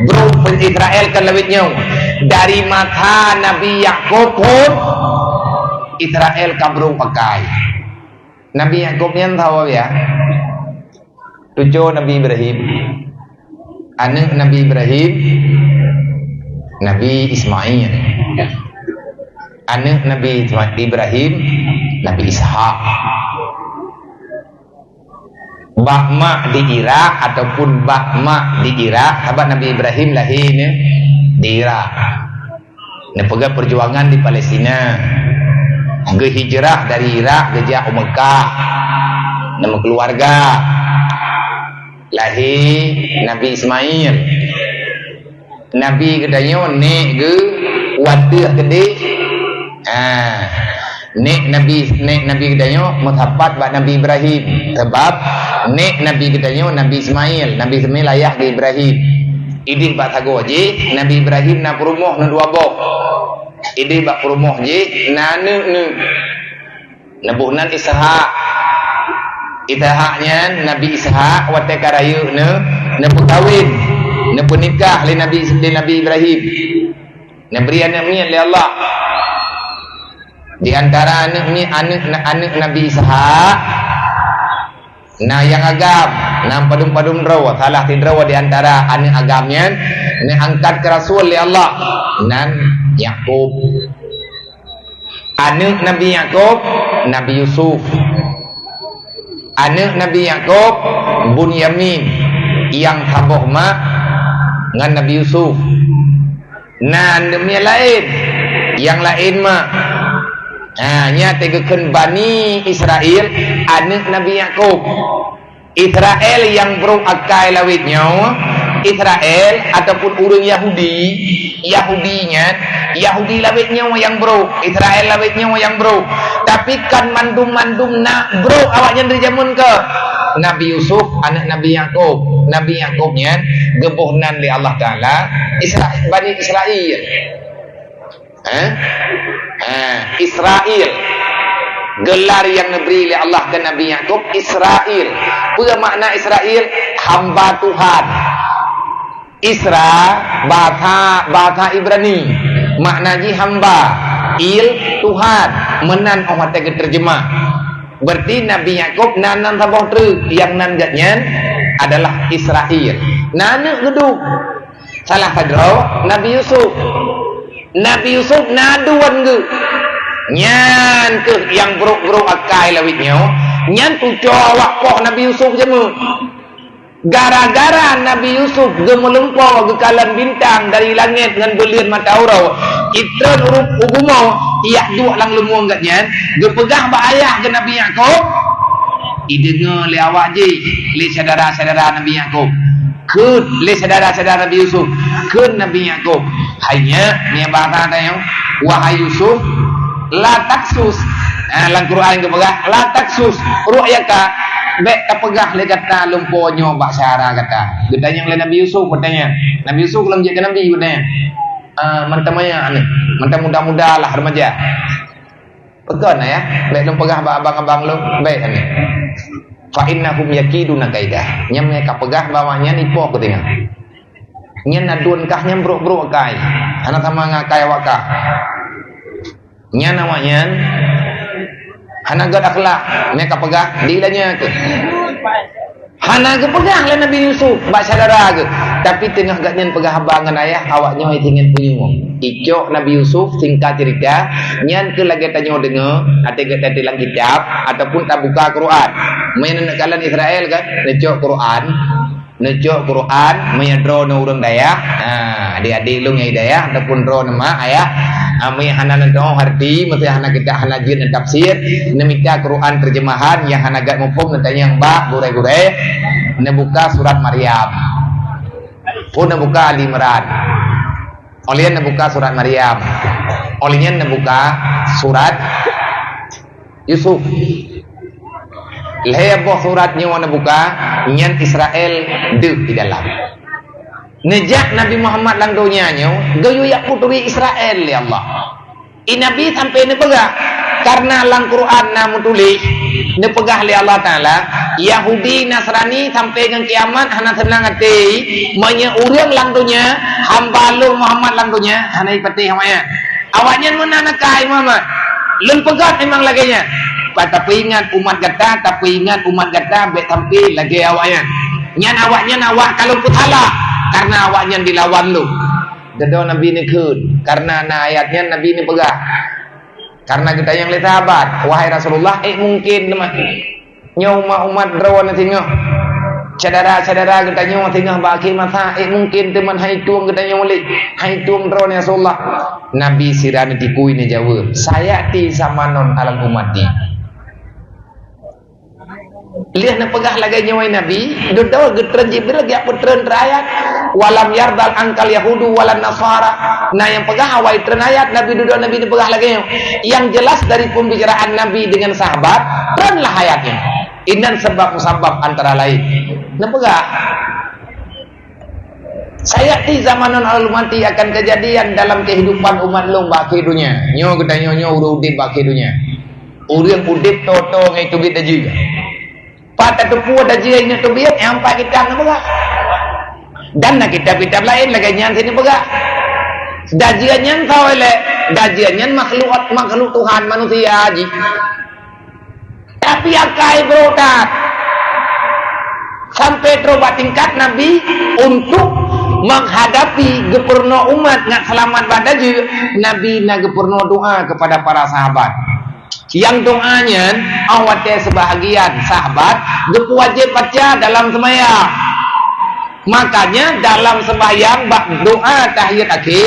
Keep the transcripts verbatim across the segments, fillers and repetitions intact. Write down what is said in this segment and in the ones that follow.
Brok Israel kan lawét nyoe. Dari masa Nabi Yakub phon, Israel ka brok akai. Nabi Yakub nyan saboh ya. Cuco Nabi Ibrahim. Aneuk Nabi Ibrahim, Nabi Ismail. Aneuk Nabi Isma-, Ibrahim, Nabi Ishak. Bak mak di Irak ataupun bak mak di Irak, sabab Nabi Ibrahim lahé nyoe di Irak. Neupeugah peujuangan di Palestina. Geuhijrah dari Irak geujak u Mekah. Neumeukeuluwarga. Lahé Nabi Ismail. Nabi geutanyoe nek geuh wateuh keudeh. Ha. Nek Nabi, nek Nabi geutanyoe meusapat bak Nabi Ibrahim. Sabab nek Nabi geutanyoe Nabi Ismail. Nabi Ismail ayah geuh Ibrahim. Ideh bak sagoe jih, Nabi Ibrahim na peurumoh na dua boh. Ideh bak peurumoh jih na aneuk-neuk. Neuboh nan Ishak. Ishak nyan, Nabi Ishak watée ka rayeuk neu-, neupeukawen, neupeunikah lé Nabi, lé Nabi Ibrahim. Neubri aneuk miet lé Allah. Di antara aneuk miet, aneuk, aneuk Nabi Ishak, na nyang agam, na padum-padum droe, salah sidroe di antara aneuk agam nyan neuangkat keu rasul lé Allah, nan Yakub. Aneuk Nabi Yakub, Nabi Yusuf. Aneuk Nabi Yakub, Bunyamin, nyang saboh mak ngon Nabi Yusuf. Na aneuk miet laén, nyang laén mak. Ha, nyan teugeukheun Bani Israel, aneuk Nabi Yakub. Israel nyang brok akai lawét nyoe, Israel ataupun ureuëng Yahudi, Yahudi nyan, Yahudi lawét nyoe nyang brok, Israel lawét nyoe nyang brok. Tapi kan mandum-mandum na brok awaknyan dari jameun keu Nabi Yusuf, aneuk Nabi Yakub. Nabi Yakub nyan geuboh nan lé Allah Taala Isra-, Bani Israel. Eh? Eh, Israel. Gelar nyang neubri lé Allah keu Nabi Yakub, Israel. Peue makna Israel? Hamba Tuhan. Isra, bahasa, bahasa Ibrani. Makna jih hamba. Il, Tuhan. Meunan óh watée geuteurjeumah. Berarti Nabi Yakub na nan saboh treuk, nyang nan geuhnyan adalah Israel. Na aneuk geuduek. Salah padroe Nabi Yusuf. Nabi Yusuf na dua geuh. Nyan keuh nyang brok-brok akai lawét nyoe, nyan tutoe awak poh Nabi Yusuf jameun. Gara-gara Nabi Yusuf geumeulimpô geukalon bintang dari langét ngon buleuen mata uroe, itreun u bumoe, ijak duek lam leumoeng geuhnyan, geupeugah bak ayah geuh Nabi Yakub, ideungoe lé awak jih, lé syedara-syedara Nabi Yakub. Kheun lé syedara-syedara Nabi Yusuf, kheun Nabi Yakub, "Hai nyak," nyan bahasa tanyoe, "Wahai Yusuf, la taksus." Ha, lam Quran geupeugah, "La taksus ru'yaka," bék tapeugah lé gata lumpo nyoe bak syedara gata. Geutanyong lé Nabi Yusuf, geutanyong. Nabi Yusuf lom jeuet keu Nabi, geutanyong. "Ah, mantong manyak nyoe, mantong muda-muda lah, remaja." "Pakon, Ayah? Bék lôn peugah bak abang-abang lôn, bék nyoe. Fa innahum yakiduna kaida." Nyan meunyo kapeugah bak awaknyan ipo keu teungoh. Nyan aduen kah nyan brok-brok akai. Hana sama ngon akai awak kah. Nyan awaknyan hana gét akhlak, meunyo kapeugah di lanya keuh. Hana geupeugah lé Nabi Yusuf bak syedara geuh, tapi teungoh gobnyan peugah haba ngon ayah, awaknyoe hana ingat punyueng. Icok Nabi Yusuf, singkat cerita, nyan keuh lagée tanyoe deungoe, até gét-gét lam kitab ataupun tabuka Quran. Meunyo neukalon Israel kan, neucok Quran, neucok Quran, meunyo droeneuh ureuëng dayah, ha, adik-adik lôn nyang dayah ataupun droeneuh mak ayah, ha, meunyo hana neutuoh arti, meusé hana kitab, hana jeuet neutafsir, neumita Quran terjemahan nyang hana gét muphom, neutanyong bak gurée-gurée, neubuka surat Maryam. Pun neubuka Ali Imran. Óh lheueh nyan neubuka surat Maryam. Óh lheueh nyan neubuka surat Yusuf. Lhée boh surat nyoe neubuka, nyan Israel deuh di dalam. Neujak Nabi Muhammad lam donya nyoe, geuyue jak peuturi Israel lé Allah. I Nabi sampai neupeugah, karena lam Quran na meutuléh, Neupeugah lé Allah Taala, Yahudi, Nasrani sampai ngon kiamat hana seunang até, meunyoe ureuëng lam donya, hamba lôn Muhammad lam donya, hana jipatéh awaknyan. Awaknyan meunan akai Muhammad. Lôn peugah memang lagée nyan. Ba tapeuingat umat gata, tapeuingat umat gata bék sampai lagée awaknyan. Nyan awaknyan awak ka lôn peusalah, karena awaknyan dilawan lôn. Dudoe Nabi neukheun, karena na ayat nyan Nabi neupeugah. Karena geutanyong lé sahabat, "Wahai Rasulullah, ék mungkin teuma nyoe umat-umat droeneuh singoh, syedara-syedara geutanyoe singoh bak akhé masa, ék mungkin teuma hai tueng geutanyoe lé, hai tueng droeneuh ya Rasulullah?" Nabi sira neutikui neujaweueb, "Sayati zamanun ala ummati." Lheueh neupeugah lagée nyoe Nabi, dudoe geutreun Jibril geujak peutreun treun ayat, "Walam yardal angkal yahudu walan nasara." Nah, nyang peugah awai treun ayat Nabi dudoe Nabi neupeugah lagée nyoe. Yang jelas dari pembicaraan Nabi dengan sahabat, treunlah ayatnya. Inan sebab musabab antara lain. Neupeugah, "Sayati zamanun ala ummati," akan kejadian dalam kehidupan umat lôn bak akhé donya. Nyoe geutanyoe nyoe ureuëng udeb bak akhé donya. Ureuëng udeb toe-toe ngon teubiet dajeuet. Pat tateupeue dajeuet ingat teubiet, nyang pat kitab neupeugah. Dan na kitab-kitab laén lagée nyan sini peugah. Dajeuet nyan sawa lé, dajeuet nyan makhluk, makhluk Tuhan manusia jih. Tapi akai brok that. Sampai trok bak tingkat Nabi untuk menghadapi geupeurunoe umat ngat seulamat bak dajeuet, Nabi na geupeurunoe doa kepada para sahabat. Nyang doa nyan, óh watée seubahagian sahabat geupeuwajéb baca dalam seumayang. Makanya dalam sembahyang bak doa tahiyat akhé,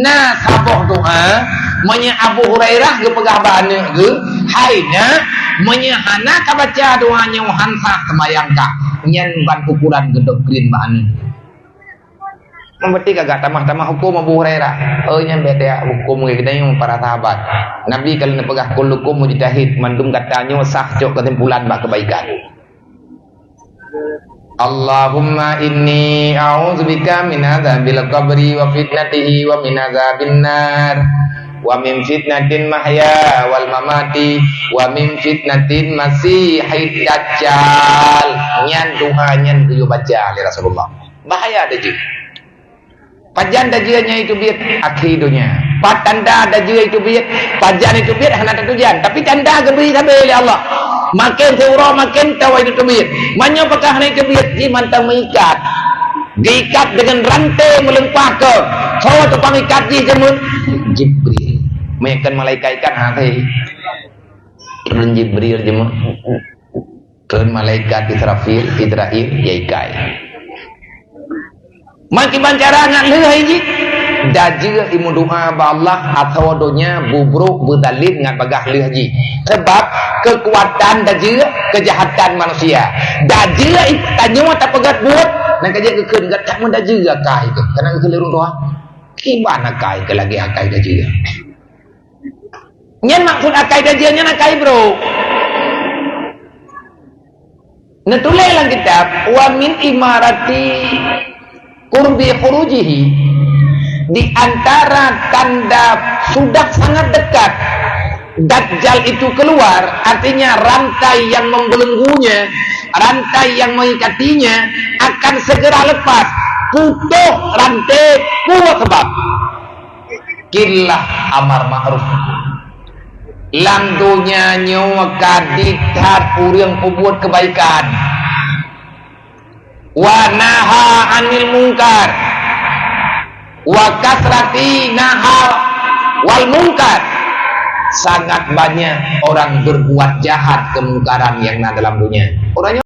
na saboh doa, meunyoe Abu Hurairah geupeugah bak aneuëk geuh, "Hai nak, meunyoe hana kabaca doa nyoe han sah sembahyang kah." Nyan ban ukuran geudoktrin bak aneuëk. Meubeuti kagak tamah-tamah huköm Abu Hurairah. Oh, nyan beda huköm geutanyoe para sahabat. Nabi ka lheueh neupeugah, "Kullukum mujtahid," mandum gata nyoe sah cok keusimpulan bak keubaikan. Allahumma inni a'udzubika min adzabil qabri wa fitnatihi wa min adzabin nar wa min fitnatin mahya wal mamati wa min fitnatin masihid dajjal. Nyan doa nyan geuyue baca lé Rasulullah. Bahaya dajeuet. Pajan dajeuet nyan teubiet? Akhé donya. Pat tanda dajeuet teubiet? Pajan teubiet hana tatujan, tapi tanda geubri sabe lé Allah. Maken siuroe maken tawa teubiet. Meunyoe pakon hana teubiet, jih mantong meuikat. Geuikat deungon ranté meulimpah keu. Soe tukang ikat jih jameun? Jibril. Meunyoe kon malaikat ikat, ha, teuh. Turun Jibril jameun. Kheun malaikat Israfil, Israil, ya ikai. Makiban cara ngat lheueh hai jih. Dajeuet imeudoa bak Allah atau donya bubrok beuzalim ngat bagaih lheueh jih. Sebab keukuatan dajeuet keujahatan manusia. Dajeuet tanyoe tapeugét buet, nyan ka jeuet geukheun gata meudajeuet akai keuh. Kana geukheun lé ureuëng tuha. Kiban akai keuh lagée akai dajeuet. Nyan maksud akai dajeuet nyan akai brok. Neutuléh lam kitab, "Wa min amarati qurbi khurujihi," di antara tanda sudah sangat dekat Dajjal itu keluar, artinya rantai yang membelenggunya, rantai yang mengikatinya akan segera lepas. Putoh rantai, putoh sebab. Kilah amar ma'ruf. Lam donya nyoe ka ditat ureuëng peubuet keubaikan. Wa naha 'anil munkar. Wa kasrati naha wal munkar. Sangat banyak orang berbuat jahat kemungkaran yang na dalam dunia. Orang